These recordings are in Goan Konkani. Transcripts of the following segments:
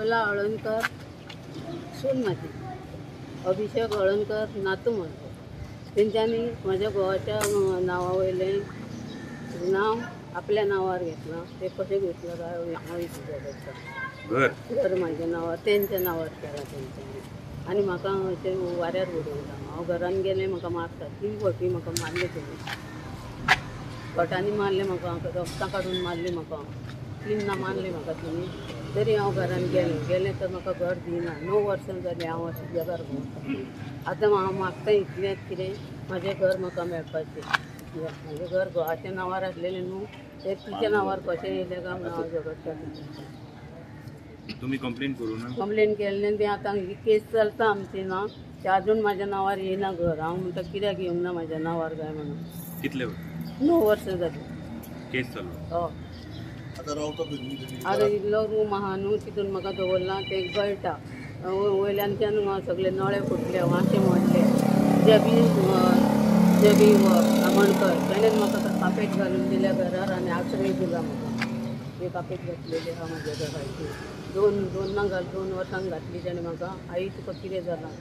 कमला हळणकर सून म्हाजी, अभिषेक हळणकर नातू म्हजो. तेंच्यांनी म्हज्या घोवाच्या नांवा वयलें नांव आपल्या नांवार घेतलां. तें कशें घेतलां काय हांव विचार करता. घर म्हाज्या नांवार तेंच्या नांवार केलां तेंच्यांनी आनी म्हाका अशें वाऱ्यार उडयलां. हांव घरान गेलें, म्हाका मारता 3 फावटी म्हाका मारलें तेणी, भटांनी मारलें म्हाका, रगतां काडून मारलें म्हाका, 3 मारलें म्हाका तेणी. तरी हांव घरान गेलें, गेलें तर म्हाका घर दिना. 9 वर्सां जालीं हांव अशें जगार भोंवता. आतां हांव मागता इतलेंच कितें म्हाजें घर म्हाका मेळपाचें. म्हाजें घर घोवाच्या नांवार आसलेलें न्हू, तें तिच्या नांवार कशें येयलें काय म्हणून हांव झगडटा. तुमी कंप्लेन करूं ना? कंप्लेन केल्लें तें आतां ही केस चलता आमची ना, ते अजून म्हाज्या नांवार येयना घर. हांव म्हणटा कित्याक येवंक ना म्हाज्या नांवार काय म्हणून. कितले? 9 वर्सां जालीं केस चालू. हय. आतां इल्लो रूम आहा न्हू, तितून म्हाका दवरलां, तें गळटा. वयल्यानच्यान सगळे नळे फुटले, वांशे मोडले. जेबी जेबी आमोणकर तेणेन म्हाका कापेट घालून दिल्या घरार आनी आश्रय दिला म्हाका. हे कापेट घातलेली आहा म्हाज्या घराची. 2 वर्सां घातली तेणें म्हाका. आई तुका कितें जालां?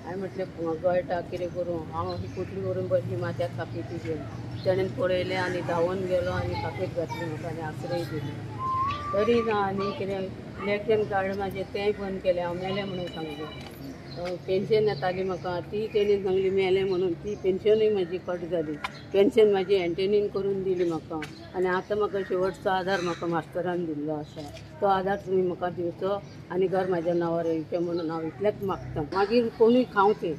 हांवें म्हटलें गळटा, कितें करूं. हांव अशी पोटली करून बसली माथ्याक कापेटी घेवन. तेणेन पळयलें आनी धांवून गेलो आनी कापेट घातली म्हाका आनी आश्रय दिली. तरी ना आनी कितें इलेक्शन कार्ड म्हाजें तेंय बंद केलें. हांव मेलें म्हणून सांगलें. पेन्शन येताली म्हाका, ती तेणी सांगली मेलें म्हणून, ती पेन्शनूय म्हाजी कट जाली. पेन्शन म्हाजी एंटनीन करून दिली म्हाका. आनी आतां म्हाका शेवटचो आदार म्हाका मास्तरान दिल्लो आसा, तो आदार तुमी म्हाका दिवचो आनी घर म्हाज्या नांवार येवचें म्हणून हांव इतलेंच मागता. मागीर कोणूय खावं तें,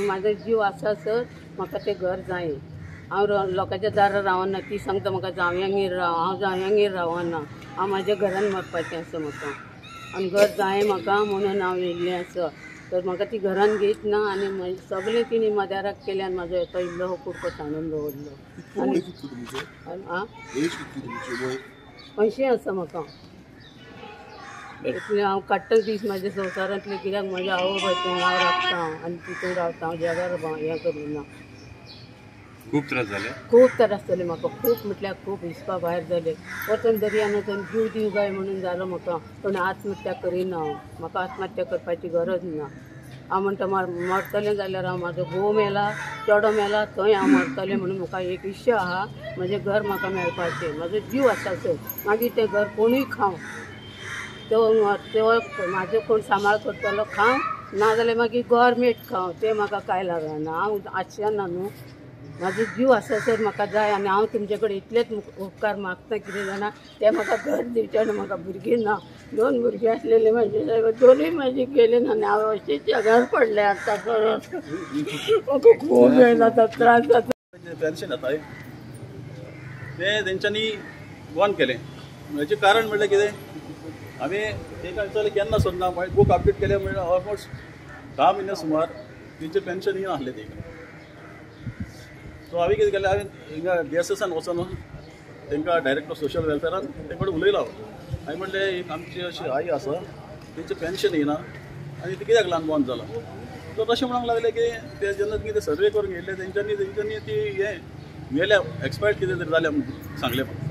म्हाजो जीव आसा सर म्हाका तें घर जाय. हांव लोकांच्या दारार रावना. ती सांगता म्हाका जावयांगेर राव, हांव जावयांगेर रावना. हांव म्हाज्या घरान मरपाचें आसा म्हाका आनी घर जाय म्हाका म्हणून हांव येयल्लें आसा. तर म्हाका ती घरान घेत ना आनी सगळें तिणी मदाराक केलें आनी म्हाजो तो इल्लो कुडको सांडून दवरलो. आनी 80 आसा म्हाका. इतलें हांव काडटा दीस म्हाज्या संवसारांतलें, कित्याक म्हज्या आवय बापायचें नांव राखता हांव आनी तितून रावता हांव, जगार हें करिना. खूब त्रास जाले? खूब त्रास जाले म्हाका, खूब म्हटल्यार खूब, हिसपा भायर जाले. वचून दर्यान वचून जीव दिवं काय म्हणून जालो म्हाका, पूण आत्महत्या करिना हांव. म्हाका आत्महत्या करपाची गरज ना. हांव म्हणटा मरतलें जाल्यार हांव म्हाजो घोव मेला, चेडो मेला, थंय हांव मरतलें म्हणून म्हाका एक इच्छा आहा. म्हजें घर म्हाका मेळपाचें, म्हाजो जीव आसा थंय. मागीर तें घर कोणूय खावं, तो म्हाजो कोण सांबाळ करतलो खावं, नाजाल्यार मागीर गव्हर्मेंट खावं, तें म्हाका कांय लागना. हांव आशेना न्हू, म्हाजो जीव आसा सर म्हाका जाय. आनी हांव तुमचे कडेन इतलेच उपकार मागता कितें जाणा, तें म्हाका घर दिवचें. आनी म्हाका भुरगीं ना, 2 भुरगीं आसलेलीं म्हाजी, दोनूय म्हाजी गेली ना आनी हांव अशीच जगार पडलें आतां परत. म्हाका खूब हें जाता, त्रास जाता. पेन्शन येता तें तेंच्यांनी बंद केलें. हेचें कारण म्हणल्यार कितें, आमी तेंकां विचारलें केन्ना सोदना, मागीर बूक अपडेट केलें म्हणल्यार ऑलमोस्ट 10 म्हयने सुमार तेंचें पेन्शन येनासलें तेंकां. सो हांवें कितें केलें, हांवें हिंगा डी एस एसान वचोन तांकां डायरेक्टर सोशल वेलफेरान तें कडेन उलयलो. हांवें म्हणलें एक आमची अशी आई आसा, तेंचें पेन्शन येना आनी तें कित्याक लागून बंद जालां. सो तशें म्हणूंक लागलें की ते जेन्ना कितें सर्वे करून येयल्ले तेंच्यांनी तेंच्यांनी ती हें मेल्या एक्सपायर्ड कितें तरी जालें म्हणून सांगलें म्हाका.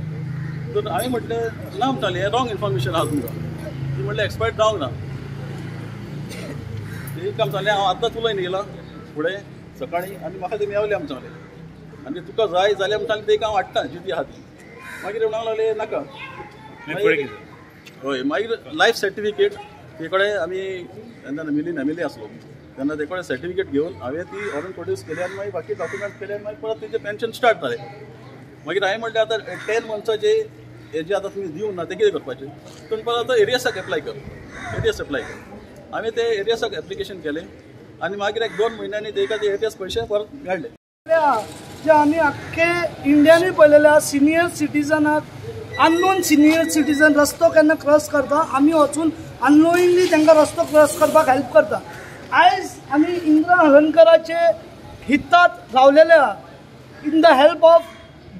तर हांवें म्हटलें ना म्हणटालें हें रॉंग इन्फॉर्मेशन आहा तुमकां. ती म्हणलें एक्सपायर्ड जावंक ना. एक काम सांगलें हांव आतांच उलयन येयलां फुडें सकाळीं आनी म्हाका ते मेवलें आमचें सांगलें आनी तुका जाय जाल्यार म्हणटालें तेका हांव हाडटा जी ती आहा ती. मागीर म्हणूंक लागले नाका. हय, मागीर लायफ सर्टिफिकेट ते कडेन आमी तेन्ना मिलीन एम एल ए आसलो तेन्ना ते कडेन सर्टिफिकेट घेवन हांवें ती व्हरून प्रोड्यूस केली आनी मागीर बाकी डॉक्युमेंट केले आनी मागीर परत तेजें पेन्शन स्टार्ट जालें. मागीर हांवें म्हणलें आतां 10 मंथ्साचे हे जे आतां तुमी दिवंक ना तें कितें करपाचें, पूण परत आतां एरियसाक एप्लाय कर, एरियस एप्लाय कर. हांवें ते एरियसाक एप्लिकेशन केलें आनी मागीर एक 2 म्हयन्यांनी तेका ते एरियस पयशे परत मेळ्ळे. जे आमी आख्खे इंडियानूय पळयलेले आहा, सिनियर सिटीजनाक अननोन सिनियर सिटीजन रस्तो केन्ना क्रॉस करता आमी वचून अननोइंगली तांकां रस्तो क्रॉस करपाक हेल्प करता. आयज आमी इंदिरा हळर्णकराचे हितात रावलेले आहा. In the help of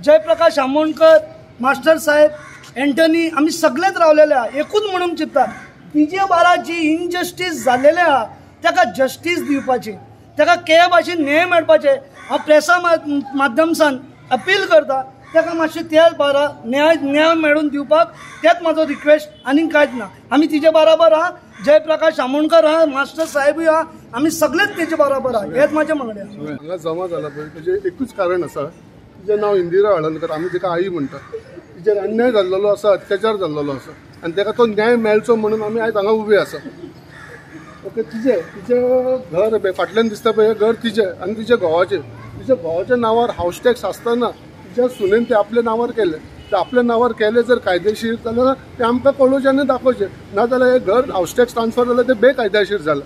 Jayprakash Amonkar, master Saheb, Antony, आमी सगळेच रावलेले आहा. एकूच म्हणूंक चिंत्ता, तिजे बारा जी इनजस्टीस जाल्लेले आहा ताका जस्टीस दिवपाची, ताका के भाशेन न्याय मेळपाचें हांव प्रेसा माध्यमसान अपील करता. ताका मातशें त्या बारा न्याय न्याय मेळून दिवपाक तेच म्हाजो रिक्वेस्ट, आनीक कांयच ना. आमी तिजे बराबर आहा. जयप्रकाश आमोणकर आहा, मास्टर साहेबूय आहा, आमी सगळेच तेजे बरोबर आहा, हेच म्हाजें मागणें आहा. हांगा जमा जाला पळय तेजें एकूच कारण आसा, तिजें नांव इंदिरा हळर्णकर, आमी तिका आई म्हणटा. तिचेर अन्याय जाल्लेलो आसा, अत्याचार जाल्लेलो आसा आनी ताका तो न्याय मेळचो म्हणून आमी आयज हांगा उबे आसा. ओके, तिजें तिजें घर पळय फाटल्यान दिसता पळय, हें घर तिजें आनी तिच्या घोवाचें. तिच्या घोवाच्या नांवार हावस टॅक्स आसतना तिच्या सुनेन तें आपल्या नांवार केलें. ते आपल्या नांवार केलें जर कायदेशीर जाल्यार तें आमकां कळोवचें आनी दाखोवचें, नाजाल्यार हें घर हावस टॅक्स ट्रान्सफर जाल्यार तें बेकायदेशीर जालां.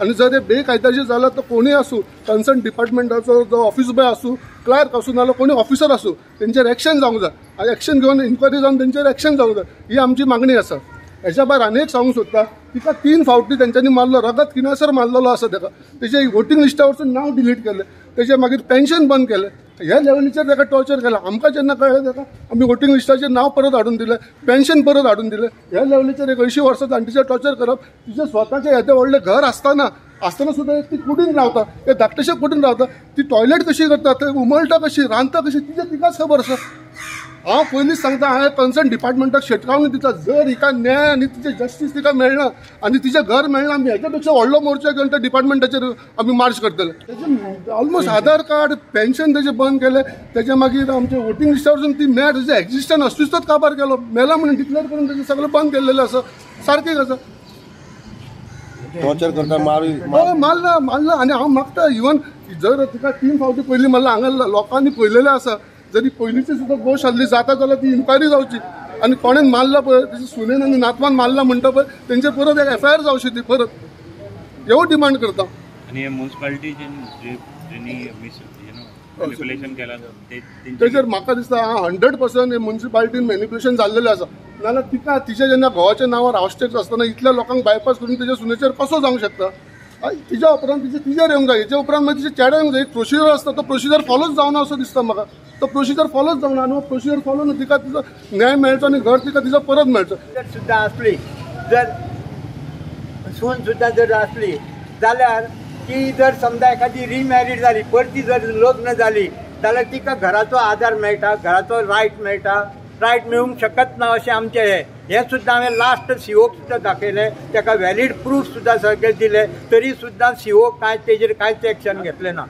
आनी जर हें बेकायदेशीर जालां तर कोणूय आसूं, कन्सर्न डिपार्टमेंटाचो जो ऑफिस बॉय आसूं, क्लार्क आसूं, नाजाल्यार कोणूय ऑफिसर आसूं, तेंचेर एक्शन जावंक जाय. आनी एक्शन घेवन इन्क्वायरी जावन तेंचेर एक्शन जावंक जाय, ही आमची मागणी आसा. हेच्या भायर आनी एक सांगूंक सोदता, तिका 3 फावटी तेंच्यांनी मारलो, रगत किनासर मारलेलो आसा ताका. तेजे वोटींग लिस्टा वरसून नांव डिलीट केलें, तेजे मागीर पेन्शन बंद केलें. ह्या लेवलीचेर ताका टॉर्चर केलां. आमकां जेन्ना कळ्ळें ताका आमी वोटींग लिस्टाचेर नांव परत हाडून दिलें, पेन्शन परत हाडून दिलें. ह्या लेवलीचेर एक 80 वर्सां जाणटीचेर टॉर्चर करप, तिचें स्वताचें येदें व्हडलें घर आसतना आसतना सुद्दां ती कुडीन रावता, ते धाकटेशे कुडीन रावता, ती टॉयलेट कशी करता, ते उमळटा कशी, रांदता कशी, तिचें तिकाच खबर आसा. हांव पयलींच सांगता, हांवें कन्सर्न डिपार्टमेंटाक शिटकावणी दिता, जर हिका न्याय आनी तिचें जस्टीस तिका मेळना आनी तिचें घर मेळना, आमी हेच्या पेक्षा व्हडलो मोर्चा घेवन त्या डिपार्टमेंटाचेर आमी मार्च करतले. तेजें ऑलमोस्ट आधार कार्ड, पेन्शन तेजें बंद केलें, तेजें मागीर आमचें वोटींग लिस्टा वरसून ती मेळ तेजें एक्झिस्टन्स अस्तित्वच काबार केलो, मेला म्हणून डिक्लेअर करून तेजें सगळें बंद केल्लेलें आसा. सारकें आसा, टॉर्चर करता, मारला मारला. आनी हांव मागता, इवन जर तिका 3 फावटी पयलीं मारला, हांगा लोकांनी पळयलेलें आसा, जरी पयलींची सुद्दां गोश आहली जाता जाल्यार ती इन्क्वायरी जावची. आनी कोणेन मारला पळय, तेजे सुनेन आनी नातवान मारला म्हणटा पळय, तेंचेर परत एक एफआयआर जावची, ती परत हेवूय डिमांड करता. आनी म्युनिसिपालिटीचें मॅनिप्युलेशन केलां तेजेर म्हाका दिसता 100% म्युनिसिपालिटीन मॅनिप्युलेशन जाल्लेलें आसा. नाजाल्यार तिका तिच्या जेन्ना घोवाच्या नांवार हावस टॅक्स आसतना इतल्या लोकांक बायपास करून तेच्या सुनेचेर कसो जावंक शकता? तिच्या उपरांत तिचे तिजेर येवंक जाय, हेच्या उपरांत मागीर तिचे चेड्या येवंक जाय. एक प्रोसिजर आसता, तो प्रोसिजर फॉलोच जावना असो दिसता म्हाका. तो प्रोसिजर फॉलोच जावना आनी हो प्रोसिजर फॉलो न्हू, तिका तिचो न्याय मेळचो आनी घर तिका तिचो परत मेळचो. सुद्दां आसली जर सून सुद्दां जर आसली जाल्यार ती जर समजा एखादी रिमॅरीड जाली, परती जर लग्न जाली जाल्यार तिका घराचो आदार मेळटा, घराचो रायट मेळटा, रायट मेळूंक शकत ना अशें आमचें हें हें सुद्दां हांवें लास्ट सीओक सुद्दां दाखयलें, ताका व्हॅलीड प्रूफ सुद्दां सगळें दिलें, तरी सुद्दां सीओ कांय तेजेर कांयच एक्शन घेतलें ना.